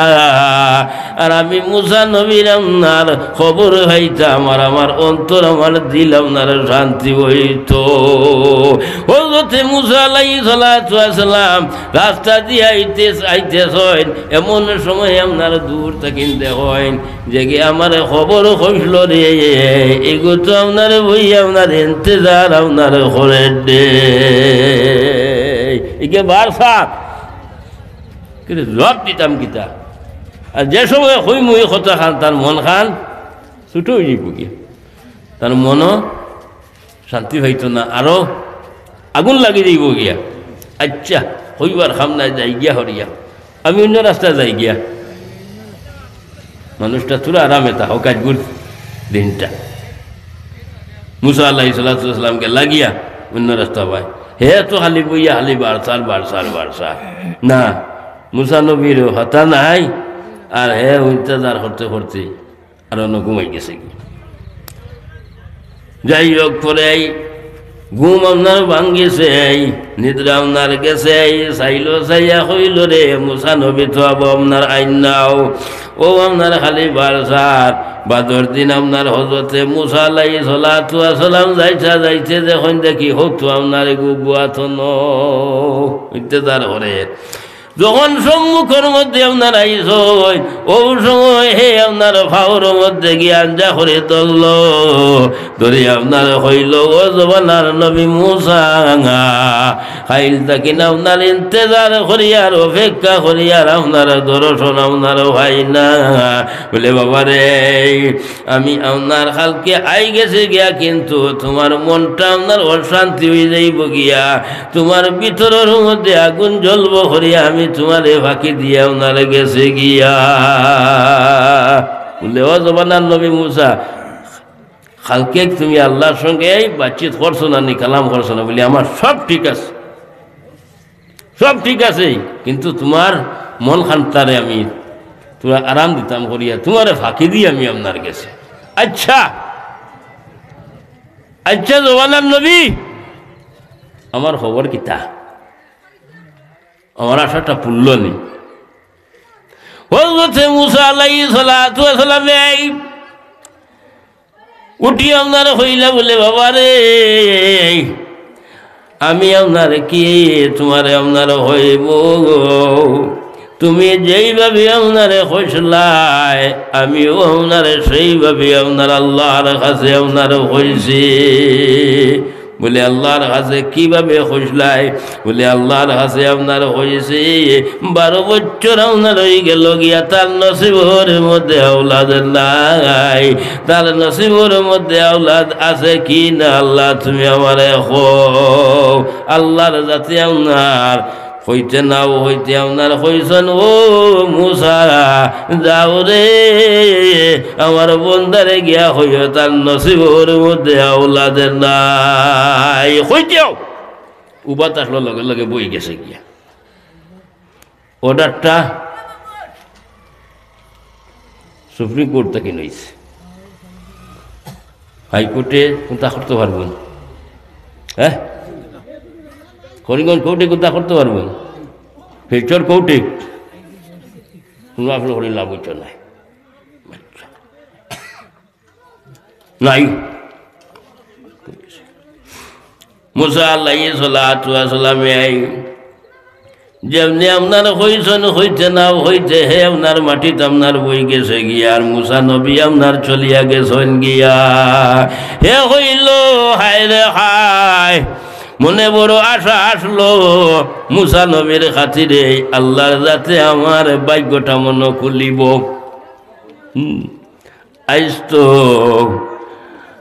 আর আমি মুসা নবীর আপনার খবর পাইতাম, আর আমার অন্তর, আমার দিল আপনার শান্তি অইতো। হজরতে মুসা আলাইহিস সালাতু ওয়াস সালাম রাস্তা দিয়া আইতে, আইতেছইন, এমন সময় আপনার দূর থাকি দেখইন যে কি আমারে খবর কইলো রে, এগু তো আপনার বইয়া আপনার ইন্তেজার আপনার করে দে। ইগে বার সাত, কিন্তু জবাব দিতাম কিতা? আর যে সময় কইমু ই কথাখান, তার মনখান ছোট অইযিবো গিয়া, তার মনও শান্তি পাইতো না, আরো আগুন লাগি যাইবো গিয়া। আচ্ছা, কইবার কাম নাই, যাই গিয়া হরিয়া, আমি অইন্য রাস্তা যাই গিয়া। মানুষটা থুড়া আরামে থাকউক আইজকুর দিনটা। মুসা আলাইহিস সালাতু ওয়াস সালাম গেলা গিয়া অইন্য রাস্তা পায়। হে তো খালি বইয়া খালি বারসার, বারসার, বারসার। না, মুসা নবীর হতা নাই, আর হে ইন্তেজার করতে করতে আর অনো ঘুমাই গেছে গি। যাই হোক, পরে এই ঘুম আপনার ভাঙ্গিছে, নিদ্রা আপনার গেছে, চাইলো চাইয়া কইলো, "রে মুসা নবী, তো আবো আপনার আইন নাও, ও আপনার খালি বারসার।" বাদর দিন আপনার হজরতে মুসা আলাইহিস সালাতু ওয়াস সালাম যাইতা যাইতে দেখইন দেখি হতো আপনার এগু গুয়াত ন ইন্তেজার করে। যখন সম্মুখর মধ্যে আপনার আইছইন, ও সময় হে আপনার ফাওর মধ্যে গিয়া আঞ্জা করে ধরলো, ধরি আপনার কইলো, "ও জমানার নবী মুসা, খাইল থাকি না আপনার ইন্তেজার করিয়ার অপেক্ষা করিয়ার আপনার দর্শন আপনার পাই না।" বলে, "বাবা রে, আমি আপনার কালকে আই গেছে গিয়া, কিন্তু তুমার মনটা আপনার অশান্তি অই যাইবো গিয়া, তুমার ভিতরর মধ্যে আগুন জ্বলবো করিয়া আমি তুমারে ফাঁকি দিয়া আপনার গেছে গিয়া।" বলে, "ও জমানার নবী মুসা, কালকে তুমি আল্লার সঙ্গে এই বাতচিত করছো না নি, কালাম করছো না?" বলে, "আমার সব ঠিক আছে।" সব ঠিক আছে, কিন্তু তুমার মন খান্তারে আমি তুমার আরাম দিতাম করিয়া, তুমারে ফাঁকি দিয়া আমি আপনার গেছে। আচ্ছা, আচ্ছা, জমানার নবী, আমার খবর কিতা? আমার আশাটা পুরলো নি। হযরতে মুসা আলাইহিস সালাতু ওয়াস সালামে উঠি আপনারে কইলা বলে, "বাবা রে, আমি আপনারে কি তুমারে আপনারে কইবো? তুমি যেইভাবে আপনারে কইছলায়, আমিও আপনারে সেইভাবে আপনার আল্লার কাছে আপনারে কইছি।" বলে, "আল্লার কাছে কিভাবে কইছলায়?" বলে, "আল্লার কাছে আপনারে কইছি, বারো বছর আপনার অই গেল গিয়া, তার নসিবর মধ্যে আওলাদ নাই, তার নসিবর মধ্যে আওলাদ আছে কি না আল্লা, তুমি আমারে কও।" আল্লার জাতে আপনার কইতে নাও কইতে আপনার কইছইন, "ও মুসা, যাও রে, আমার বন্দারে গিয়া কইও, তার নসিবর মধ্যে আওলাদ নাই।" কইতেউ উবাত আসলো, লগে লগে বই গেছে গিয়া। অর্ডারটা সুপ্রিম কোর্ট থাকি লইছে। হাইকোর্টে কুনতা করতে পারবো না? হ্যাঁ, করিমগঞ্জ কোর্টে কুনতা করতে পারবো না? শিলচর কোর্টে কুনু আপনি করে লাভ অইতো নায়। নাই। মুসা আলাইহিস সালাতু ওয়াস সালামে আই যেমনে আপনার কইছইন কইতে নাও কইতে, হে আপনার মাটিত আপনার বই গেছে গিয়া, আর মুসা নবী আপনার চলিয়া গেছইন গিয়া। হে কইল, "হায় রে হায়, মনে বড় আশা আসলো, মুসা নবীর খাতিরে আল্লার জাতে আমার ভাগ্যটা মনো খুলিব।" হুম। আইজ তো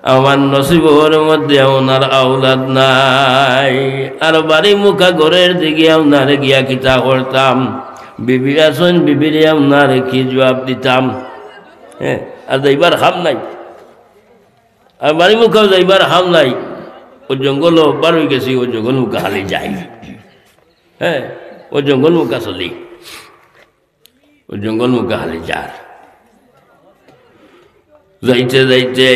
আমার নসিবর মধ্যে আপনার আওলাদ নাই, আর বাড়ি মুখা ঘরের দিকে আপনারে গিয়া কিতা করতাম? বিবি আছইন, বিবিরে আপনারে কি জুয়াব দিতাম? হ্যাঁ, আর যাইবার কাম নাই, আর বাড়ি মুখাও যাইবার কাম নাই। অউ জঙ্গলো বার অই গেছি, অউ জঙ্গল মুখা খালি যাই, হ্যাঁ, অউ জঙ্গল মুখা চলি। অউ জঙ্গল মুখা খালি যার। যাইতে যাইতে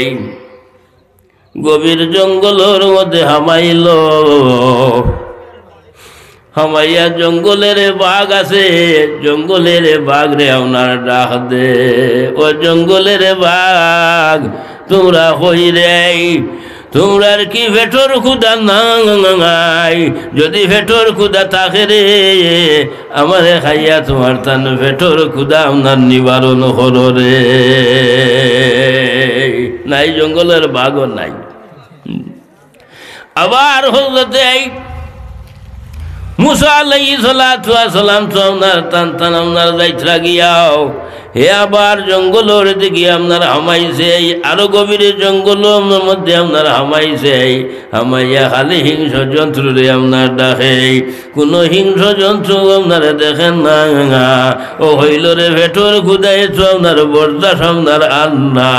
গভীর জঙ্গলর মধ্যে হামাইল। হামাইয়া জঙ্গলের বাঘ আছে, জঙ্গলের বাঘরে আপনার ডাক দে, "ও জঙ্গলের বাঘ, তুমরা কই রে?" তুমরার কি পেটর ক্ষুধা নাই? যদি পেটর ক্ষুধা থাকে রে, আমারে খাইয়া তুমার তান পেটর ক্ষুধা আপনার নিবারণ করো রে। নাই, জঙ্গলর বাঘও নাই। আবার হজরতে মুসা আলাইহিস সালাতু ওয়াস সালাম তো আপনার তান তান আপনার যাইতরা গিয়াও, হে আবার জঙ্গলর দিকে আপনার হামাইছে, আরো গভীরে জঙ্গলর মধ্যে আপনার হামাইছে, হামাইয়া খালি হিংস্র জন্তুরে আপনার ডাকে, কুনু হিংস্র জন্তু আপনারে দেখে না। অউ হইল রে, পেটর ক্ষুধায় তো আপনার বরদাস্ত আপনার আর না।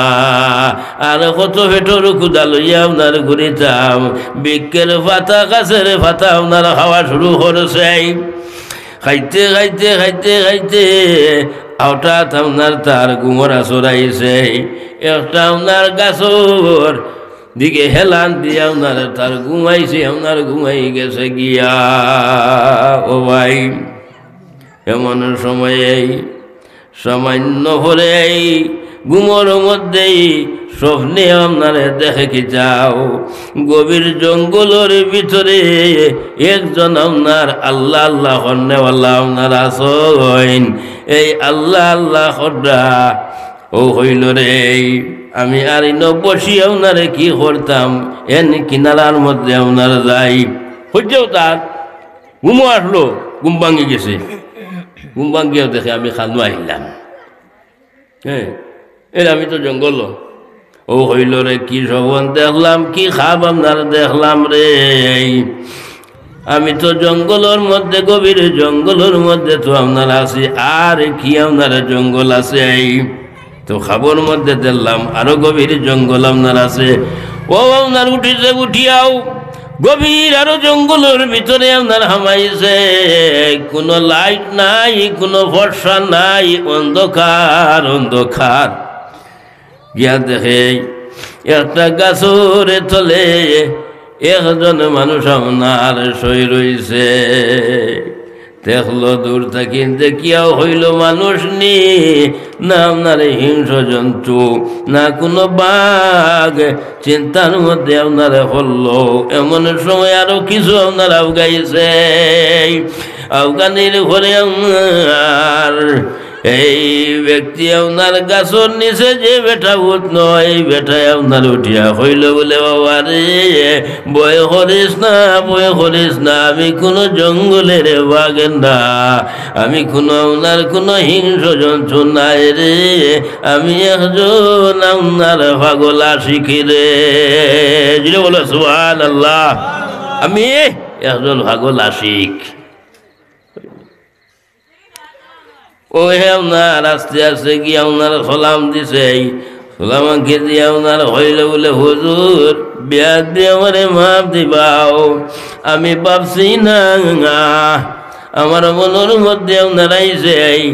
আর কত পেটর ক্ষুধা লইয়া আপনার ঘুরিতাম। বৃক্ষর পাতা, গাছর পাতা আপনার খাওয়া শুরু করছে। খাইতে, খাইতে, খাইতে, খাইতে হঠাৎ আপনার তার ঘুমর আসর আইছে। একটা আপনার গাছর দিকে হেলান দিয়া আপনার তার ঘুমাইছে, আপনার ঘুমাই গেছে গিয়া। ও ভাই, এমন সময়ে সামান্য পরে এই ঘুমর মধ্যেই স্বপ্নে আপনারে দেখে কিতা, গভীর জঙ্গলর ভিতরে একজন আপনার আল্লাহ আল্লাহ করনেওয়ালা আপনার আছইন। এই আল্লাহ আল্লাহ কররা ও কইল রে, আমি আর ইনো বসি আপনারে কি করতাম, এন কিনারার মধ্যে আপনার যাই। হইতেও তার ঘুমও আসলো, ঘুম ভাঙ্গি গেছে। ঘুম ভাঙ্গিয়াও দেখে আমি কানো আইলাম। হ্যাঁ, এর আমি তো জঙ্গল। ও কইল রে, কি স্বপন দেখলাম, কি খাব আপনার দেখলাম রে। আমি তো জঙ্গলর মধ্যে, গভীর জঙ্গলর মধ্যে তো আপনার আছি, আর কি আপনার জঙ্গল আছে? এই তো খাবর মধ্যে দেখলাম আরো গভীর জঙ্গল আপনার আছে। ও আপনার উঠিছে, উঠিয়াও গভীর আরো জঙ্গলর ভিতরে আপনার হামাইছে, কোনো লাইট নাই, কোনো ফর্সা নাই, অন্ধকার, অন্ধকার। গিয়া দেখে একটা গাছর তলে একজন মানুষ আপনার শুই রইছে। দেখলো দূর থাকি, দেখিয়াও কইল মানুষ নি, না আপনার হিংস্র জন্তু, না কোনো বাঘ। চিন্তার মধ্যে আপনারে পড়লো, এমন সময় আরো কিছু আপনার আফগাইছে। আফগানির পরে আপনার এই ব্যক্তি আপনার গাছর নিচে যে বেটা উঠলো, এই বেটায় আপনার উঠিয়া কইল বলে, বাবা রে, ভয় করিস না, ভয় করিস না, আমি কোনো জঙ্গলের বাঘ না, আমি কোনো আপনার কোনো হিংস্র জন্তু নায় রে, আমি একজন আপনার পাগল আশিক রে। জোরে বলো সুবহানাল্লাহ। আমি একজন পাগল আশিক। ও হে আপনার আস্তে আস্তে গিয়া আপনার সালাম দিছে, এই সালাম আনকে দিয়া আপনার কইল বলে, হুজুর, বেয়াদবি আমারে মাফ দিবাও, আমি ভাবছি না, আমার মনর মধ্যে আপনার আইছে, এই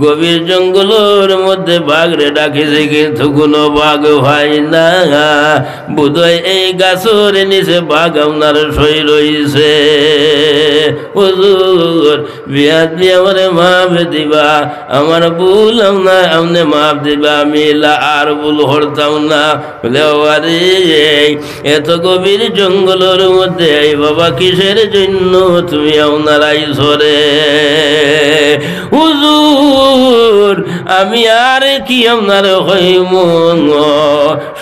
গভীর জঙ্গলর মধ্যে বাঘরে ডাকিছে, কিন্তু কোনো বাঘ পাই না। বোধহয় এই গাছর নিচে বাঘ আপনার শুই রইছে। হুজুর, বেয়াদবি আমারে মাফ দিবা, আমার ভুল আপনার, আপনে মাফ দিবা, আমি ইলা আর ভুল করতাম না। বলে, বাবা রে, এত গভীর জঙ্গলর মধ্যে, এই বাবা, কিসের জন্য তুমি আপনার আইছো রে? হুজুর, আমি আর কি আপনার কইমু,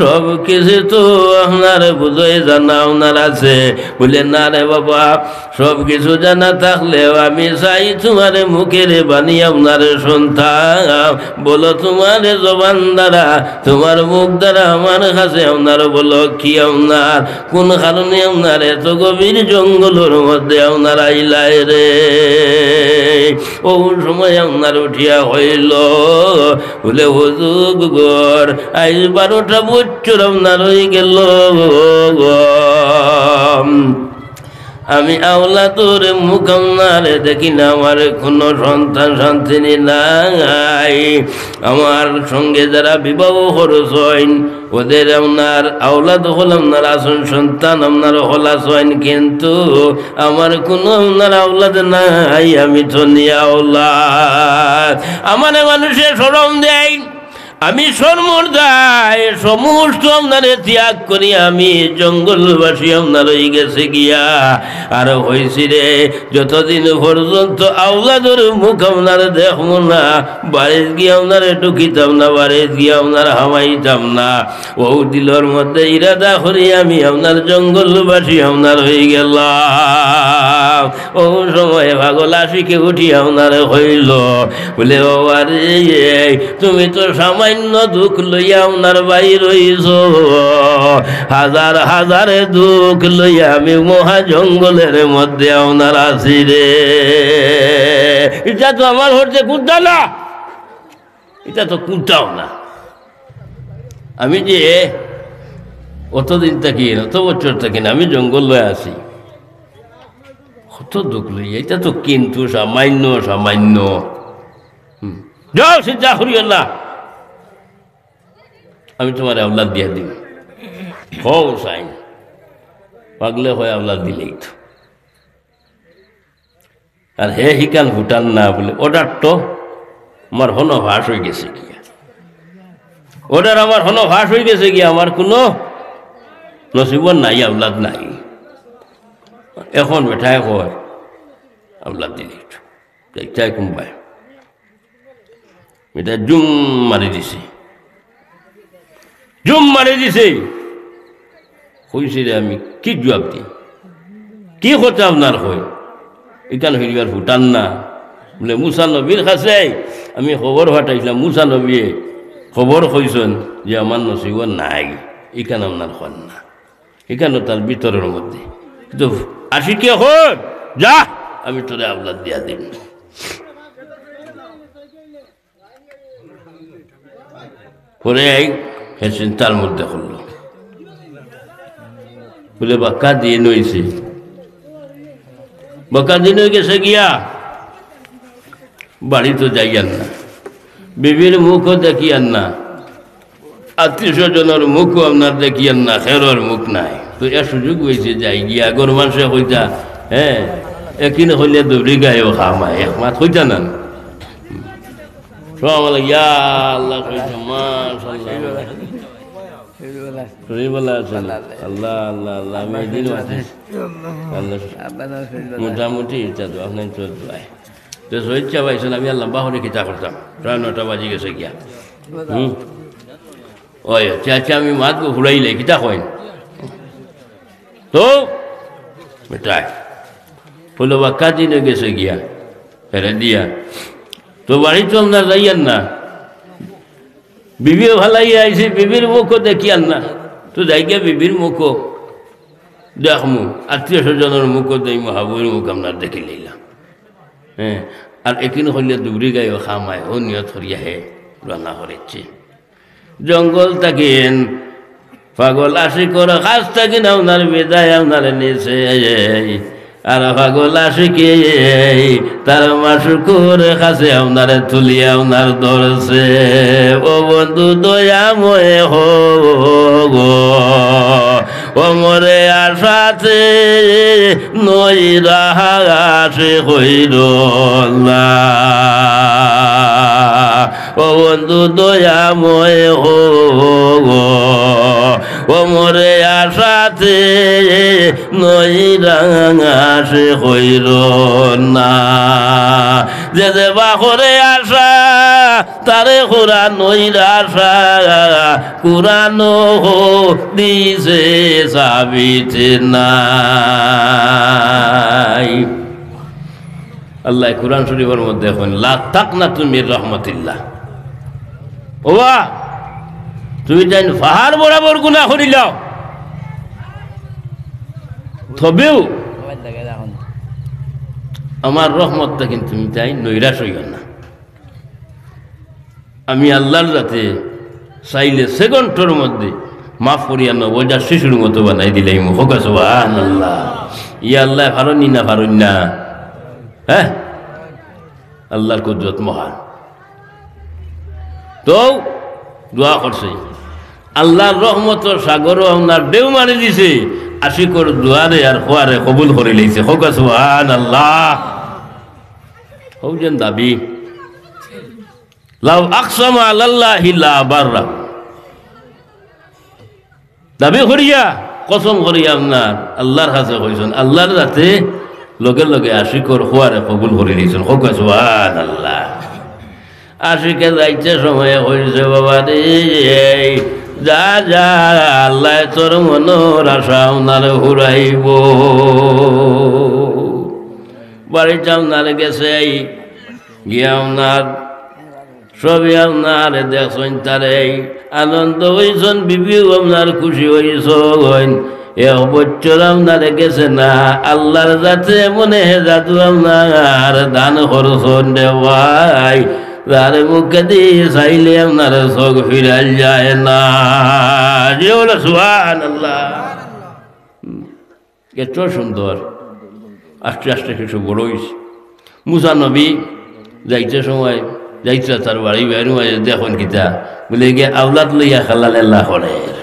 সব কিছু তো আপনার বুঝাই জানা আপনার আছে। বলে, না রে বাবা, সব কিছু জানা থাকলেও আমি চাই তোমার মুখের বাণী আপনার শুনতাম। বলো তোমার জবান দ্বারা, তোমার মুখ দ্বারা আমার কাছে আপনার বলো কি আপনার, কোন কারণে আপনার এত গভীর জঙ্গলর মধ্যে আপনার আইলায় রে? ও সময় আপনার উঠিয়া কইল, বলে, হুজুর গর, আইজ বারোটা বছর আপনার হয়ে গেল। আমি আওলাদর মুখ আপনার দেখি না, আমার কোনো সন্তান সন্তানি নাই। আমার সঙ্গে যারা বিবাহ করছইন, ওদের আপনার আওলাদ হল আপনার আছইন, সন্তান আপনার হল আছইন, কিন্তু আমার কোনো আপনার আওলাদ নাই। আমি তো নিয়া আওলাদ। আমারে মানুষে শরম দেয়, আমি শরমর দায় সমস্ত আপনারে ত্যাগ করি আমি জঙ্গলবাসী আপনার হয়ে গেছে গিয়া। আর হইছি রে, যতদিন পর্যন্ত আওলাদর মুখ আপনার দেখমু না, বাড়িত গিয়া আপনারে ঢুকিতাম না, বাড়িত গিয়া আপনার হামাইতাম না। ও দিলর মধ্যে ইরাদা করি আমি আপনার জঙ্গলবাসী আপনার হয়ে গেলাম। ও সময় পাগল আশিকে উঠি আপনারে কইল, বলে, "ও আরে, তুমি তো সামান্য দুঃখ লইয়া আপনার বাইর হইছো, হাজার হাজার দুঃখ লইয়া আমি মহা জঙ্গলের মধ্যে আপনার আছি রে।" ইটা তো আমার হচ্ছে কুদ্দা না, ইটা তো কুদ্দাও না। আমি যে অতদিন থাকি, অত বছর থাকি না, আমি জঙ্গল লয়ে আছি। কত দুঃখ লইয়া, ইটা তো কিন্তু সামান্য, সামান্য। হুম। যাও, চিন্তা করিও না, আমি তোমারে আওলাদ দিয়া দিমু। কও চাইন, পাগলে কয় আওলাদ দিলেই তো। আর হে হিকান ফুটার না বুলে, অর্ডার তো আমার হনো ফাঁস অইগেছে গিয়া, অর্ডার আমার হনো ফাঁস অইগেছে গিয়া, আমার কুনু নসিবো নাই, আওলাদ নাই। এখন বেটায় কয় আওলাদ দিলেই তো, যাইতায় কুনবায়। বেটায় জুম মারি দিছে, জুম মারি দিছে। কইছে রে, আমি কি জুয়াব দি, কি কথা আপনার কই, ইখান হইবার ফুটার না। বুলে, মুসা নবীর কাছে আমি খবর পাঠাইছলাম, মুসা নবীয়ে খবর কইছইন যে আমার নসিবো নাই, ইখান আপনার কর না, ইখান তার ভিতরর মধ্যে। কিন্তু আশিকে কর, যা, আমি তোরে আওলাদ দিয়া দিমু। পরে আই হে চিন্তার মধ্যে করলো, বুলে, বাক্কা দিন অইছে, বাক্কা দিন অইগেছে গিয়া, বাড়িত যাইয়ার না, বিবির মুখও দেখিয়ার না, আত্মীয় স্বজনর মুখও আপনার দেখিয়ার না, কেউরর মুখ নাই। তো এ সুযোগ অইছে, যাই গিয়া ঘরর মানষে কইতা, হ্যাঁ, একিন কইলে দুবরি গায়ও কাম আয়, এক মাত কইতা না। সব আমার ইয়া আল্লাহ কইছে, মাশাআল্লাহ। শরীফ আল্লাহ আছেন। আল্লাহ, আল্লাহ, আল্লাহ, আমি এই দিন আছি। আল্লাহ, মোটামুটি ইটা তো আপনার তো দোয়ায়। তো শহীদ সাব আইছইন, আমি আর লম্বা করি কিতা করতাম, প্রায় নয়টা বাজি গেছে গিয়া। হুম। ওই, আচ্ছা, আচ্ছা, আমি মাত গো ফুরাইলে, কিতা কইন? তো, বেটায়, কইলো, বাক্কা দিন অইগেছে গিয়া, হেরে দিয়া। তো বাড়িত তো আমরা যাইয়ার না। বিবিও ফালাইয়া আইছি, বিবির মুখও দেখিয়ার না। তো যাই গিয়া বিবির মুখও দেখমু, আত্মীয় স্বজনর মুখও দেখমু, হাবুর মুখ আপনার দেখিলাইলাম। হ্যাঁ, আর একিন কইলে দুবরি গায়ও কাম আয়, ও নিয়ত করিয়া হে রওনা করিছে। জঙ্গল থাকিন পাগল আশিকর কাছ থাকিন আপনার বিদায় আপনার নিছে। আর পাগল আশিকে তার মাশুকর কাছে আপনার তুলিয়া আপনার ধরছে। ও বন্ধু দয়াময় হো গো, ও মোরে আশাতে নৈরাশ কইরো না। ও বন্ধু দয়াময় হো গো, ও মোরে আশাতে নৈরাশ কইরো না। যে যে বাহরে আশা, তারে কোরআন নৈরাশা, কোরআন দিছে সাবিত নাই। আল্লাহ কোরআন শরীফর মধ্যে কইন, "লা তাকনাতু মির রাহমাতিল্লাহ।" ওবা, তুমি তাইন পাহাড় বরাবর গুনাহ করিলাও, তবেও আমার রহমত থাকিন তুমি তাইন নৈরাশ অইও না। আমি আল্লাহর জাতে চাইলে সেকেন্ডর মধ্যে মাফ করিয়া নবজাত শিশুর মতো বানাই দিলাইমু। কউক্কা সুবহানাল্লাহ। ইয়া আল্লাহ, পারইন নি না পারইন না? হ্যাঁ, আল্লাহর কুদরত মহান। তো দোয়া করছে, আল্লাহর রহমতর সাগরও আপনার ঢেউ মারি দিছে, আশিকর দোয়ারে আর খোয়ারে কবুল করিলাইছে। কউক্কা সুবহানাল্লাহ। অউ যেন দাবি, লাউ আকসামা আলাল্লাহি লা আবাররাহু। দাবি করিয়া, কসম করিয়া আপনার আল্লাহর কাছে কইছইন, আল্লাহর জাতে লগে লগে আশিকর খোয়ারে কবুল করিলাইছইন। কউক্কা সুবহানাল্লাহ। আশিকে যাইতে সময় কইছে, "বাবা রে, যা, যা, আল্লায় তোর মনর আশা আপনার পুরাইবো।" বাড়িত আপনার গেছে, গিয়া আপনার সবে আপনারে দেখছইন, তারে আনন্দ অইছইন, বিবিও আপনার খুশি অইছইন। এক বছর আপনারে গেছে না, আল্লাহর জাতে মনে হে জাদু আপনার দান করছইন রে ভাই, যার মুখেদি চাইলে আপনার চোখ ফিরাইল যায় না। জোরে বলো সুবহানাল্লাহ। এত সুন্দর, আস্তে আস্তে কিছু বড় অইছে। মুসা নবী যাইতে সময়, যাইতে তার বাড়ি বাইরে মাঝে দেখইন কিতা, বুলে গিয়া আওলাদ লইয়া খেলা লেলা করের।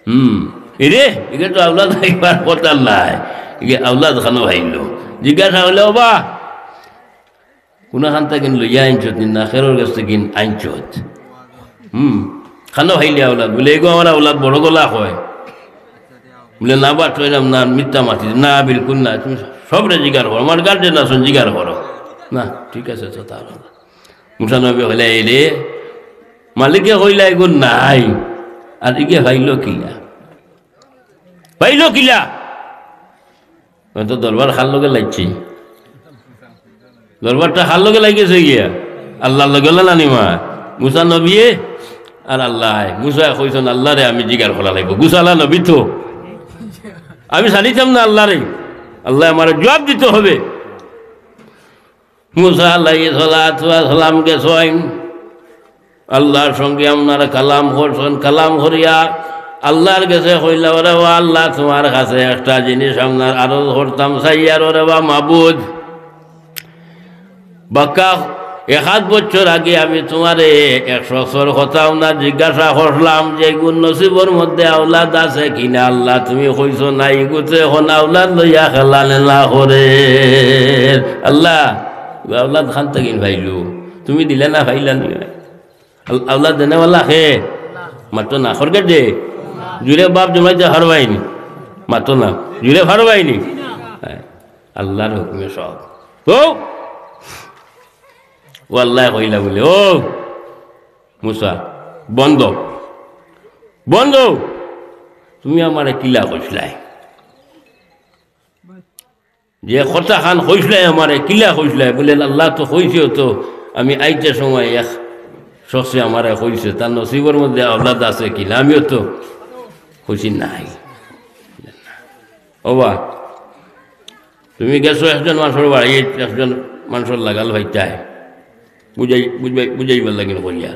হুম, এরে, ইগে তো আওলাদ অইবার কথা নায়, ইগে আওলাদ খানো অইলো। জিজ্ঞাসা অইলো, "ওবা, কুনাখান থাকি লইয়া আনছত নি, না খেরর গেছ থাকি আনছত?" হুম, "খানো অইলে আওলাদ?" বুলে, "এগু আমার আওলাদ, বড় গলা কয়।" বুলে, "না বা, কইলাম না, মিথ্যা মাতি, না, বিলকুল না, তুমি সবরে জিগার করো, আমার গার্জেন আছইন, জিগার করো।" "না, ঠিক আছে, তো তার মুসা নবী কইলা, "এরে, মালিকে কইলা এগু নাই, আর ইগে পাইলো কিলা? পাইলো কিলা?" অয় তো দরবার কার লগে লাগছে? দরবারটা কার লগে লাগি গেছে গিয়া? আল্লার লগে। অলা নানি মা? মুসা নবীয়ে আর আল্লায়। মুসায় কইছইন, "আল্লারে আমি জিগার করা লাগবো, গুছাআলা নবী তো, আমি ছাড়িতাম না আল্লারে, আল্লায় আমারে জুয়াব দিতো অইবো।" মুসা আলাইহিস সালাতু ওয়াস সালাম গেছইন, আল্লার সঙ্গে আপনার কালাম করছইন, কালাম করিয়া আল্লার গেছে কইলা, "ওরে বা আল্লা, তুমার কাছে একটা জিনিস আপনার আরজ করতাম চাইয়ার, ওরে বা মাবুদ, বাক্কা এক আধ বছর আগে আমি তুমারে একশো সর কথা আপনার জিজ্ঞাসা করলাম যে ইগুর নসিবর মধ্যে আওলাদ আছে কিনা, আল্লা তুমি কইছো নাই, ইগুতে অখন আওলাদ লইয়া খেলা নেলা করের। আল্লা, আওলাদ খান থাকি পাইলো, তুমি দিলে না পাইলা নি?" আল-, আওলাদ দেনেওয়ালা কে? মাতো না, খরগের দে। জুরে বাপ জমাইতে পারবায়নি। মাতো না, জুরে পারবায়নি। হ্যাঁ, আল্লার হুকুমে সব। ও, ও আল্লায় কইলা বুলে, "ও মুসা, বন্ধ, বন্ধ, তুমি আমারে কিলা কইছলায়?" যে কথাখান কইছলায় আমারে, কিলা কইছলায়? বুলে, "আল্লা তো কইছে তো, আমি আইতে সময় এক শখসে আমারে কইছে, তার নসিবর মধ্যে আওলাদ আছে কিনা, আমিও তো কইছি নাই।" ওবা, তুমি গেছো একজন মানষর বাড়িত, একজন মানষর লাগাল পাইতায়, বুঝাই-, বুঝাই-, বুঝাইবার লাগিন কইয়া।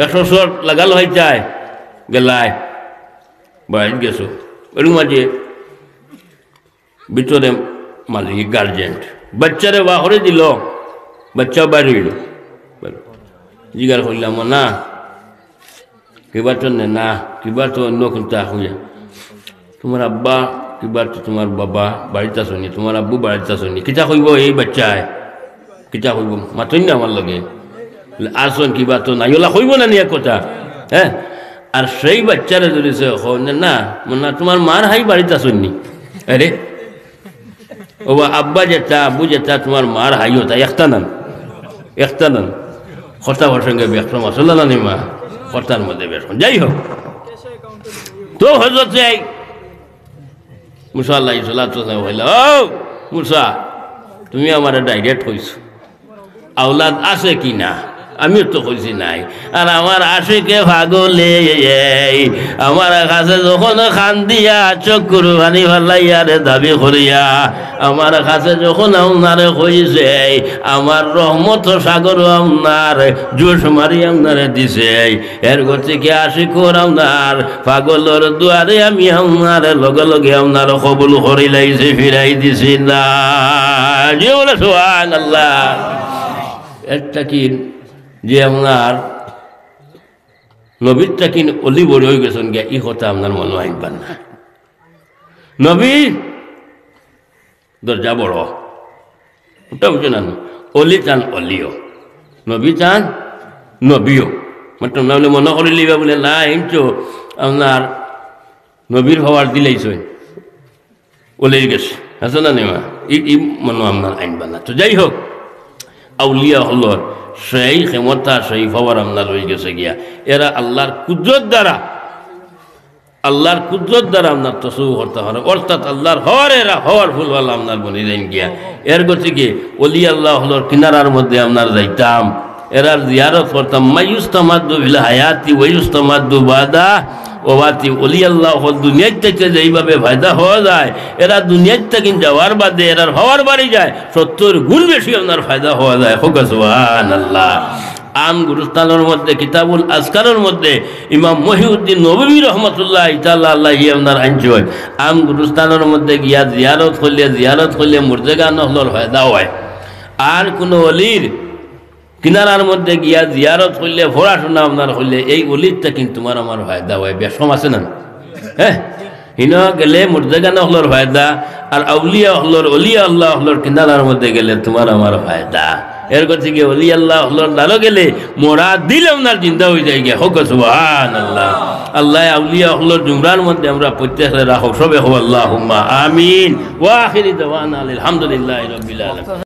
একশো সর লাগাল পাইতায়, গেলায়, বাড়িত গেছো, এর মাঝে ভিতরে মালিক গার্জেন, বাচ্চারে বার করি দিল, বাচ্চা বার অইল। জিগার করলাম, "না, কিবা তো নে না, কিবা তো অন্য কুনতা কইয়া। তুমার আব্বা, কিবা তো তুমার বাবা বাড়িত আছইন নি, তুমার আব্বু বাড়িত আছইন নি।" কিতা কইবো এই বাচ্চায়? কিতা কইবো? মাতইন না আমার লগে। বুলে, "আছইন, কিবা তো নাই।" অলা কইবো না নি এক কথা? হ্যাঁ? আর সেই বাচ্চারে ধরিছে, কও না, না, মানে, "তুমার মার হাই বাড়িত আছইন নি?" আরে, ওবা, আব্বা যেটা, আব্বু যেটা, তুমার মার হাই ওটা, একটা নান, একটা নান। কথা প্রসঙ্গে বেশ কম আসলে না নি মা, কথার মধ্যে বেশ কম। যাই হোক, তো হজরত যাই, মুসা আলাইহিস সালাতু ওয়াস সালাম কইলা, "ও মুসা, তুমি আমারে direct কইছো, আওলাদ আছে কি না? আমিও তো কইছি নাই। আর আমার আশিকে পাগলে আমার কাছে যখন কান্দিয়া চক্ষুর পানি ফালাইয়া রে দাবি করিয়া আমার কাছে যখন আপনারে কইছে, আমার রহমত সাগর আপনার জোশ মারি আপনারে দিছে, এর গতিকে আশিক অর আপনার পাগলর দুয়ারে আমি আপনার লগে লগে আপনার কবুল করি লাইছি, ফিরাই দিছি না।" যে বলে সুবহানাল্লাহ। এর থাকি যে আপনার নবীর থাকি অলি বড় অই গেছইন গিয়া, ই কথা আপনার মনো আনবা না। নবী দরজা বড়। ওটা বুঝো না, অলি তান অলিও, নবী তান নবীও। মানে তোমরা বলে মনে করি লিবা বলে, না, এই তো আপনার নবীর পাওয়ার দিলাইছইন, অলির গেছে, আছে না নেওয়া? ই, ই মনো আপনার আনবা না। তো যাই হোক, আউলিয়া অকলর সেই ক্ষমতা, সেই পাওয়ার আপনার অই গেছে গিয়া। এরা আল্লাহর কুদরত দ্বারা আল্লাহর কুদরত দ্বারা আপনার তসব্বুহ করতা পারে, অর্থাৎ আল্লাহর পাওয়ারে এরা পাওয়ারফুল ওয়ালা আপনার বনি যাইন গিয়া। এর গতিকে অলি আল্লাহ অকলর কিনারার মধ্যে আপনার যাইতাম, এরার জিয়ারত করতাম। মা ইউস্তামাদ্দু ফিল হায়াতি ওয়া ইউস্তামাদ্দু বাদা ওয়াফাতি। অলি আল্লাহ অকল দুনিয়ার থাকি যেইভাবে ফায়দা পাওয়া যায়, এরা দুনিয়ার থাকি যাওয়ার বাদে এরার পাওয়ার বাড়ি যায়, সত্তর গুণ বেশি আপনার ফায়দা পাওয়া যায়। কউক্কা সুবহানাল্লাহ। আম গুরুস্থানর মধ্যে, কিতাবুল আজকারর মধ্যে ইমাম মহিউদ্দিন নববী রহমতুল্লাহি তাআলা আলাইহি আপনার আনছইন। আম গুরুস্থানর মধ্যে গিয়া জিয়ারত করলে, জিয়ারত করলে মুর্দেগান অকলর ফায়দা অয়। আর কুনু অলির কিনারার মধ্যে গিয়া জিয়ারত করলে, পড়াশোনা আপনার করলে, এই অলির থাকি কিন্তু তুমার আমার ফায়দা অয়, বেশকম আছে না? হ্যাঁ, হিনো গেলে মুর্দেগান অকলর ফায়দা, আর আউলিয়া অকলর, অলি আল্লাহ অকলর কিনারার মধ্যে গেলে তুমার আমার ফায়দা। এর গতিকে অলি আল্লাহ অকলর দ্বারো গেলে মরা দিল আপনার জিন্দা অই যায় গিয়া। হক সুবহানাল্লাহ। আল্লাহ আউলিয়া অকলর জুমরার মধ্যে আমরা প্রত্যেকরে রাখো, সবে হো আল্লাহুম্মা আমিন। ওয়া আখিরি দাওয়ানা আলহামদুলিল্লাহি রাব্বিল আলামিন।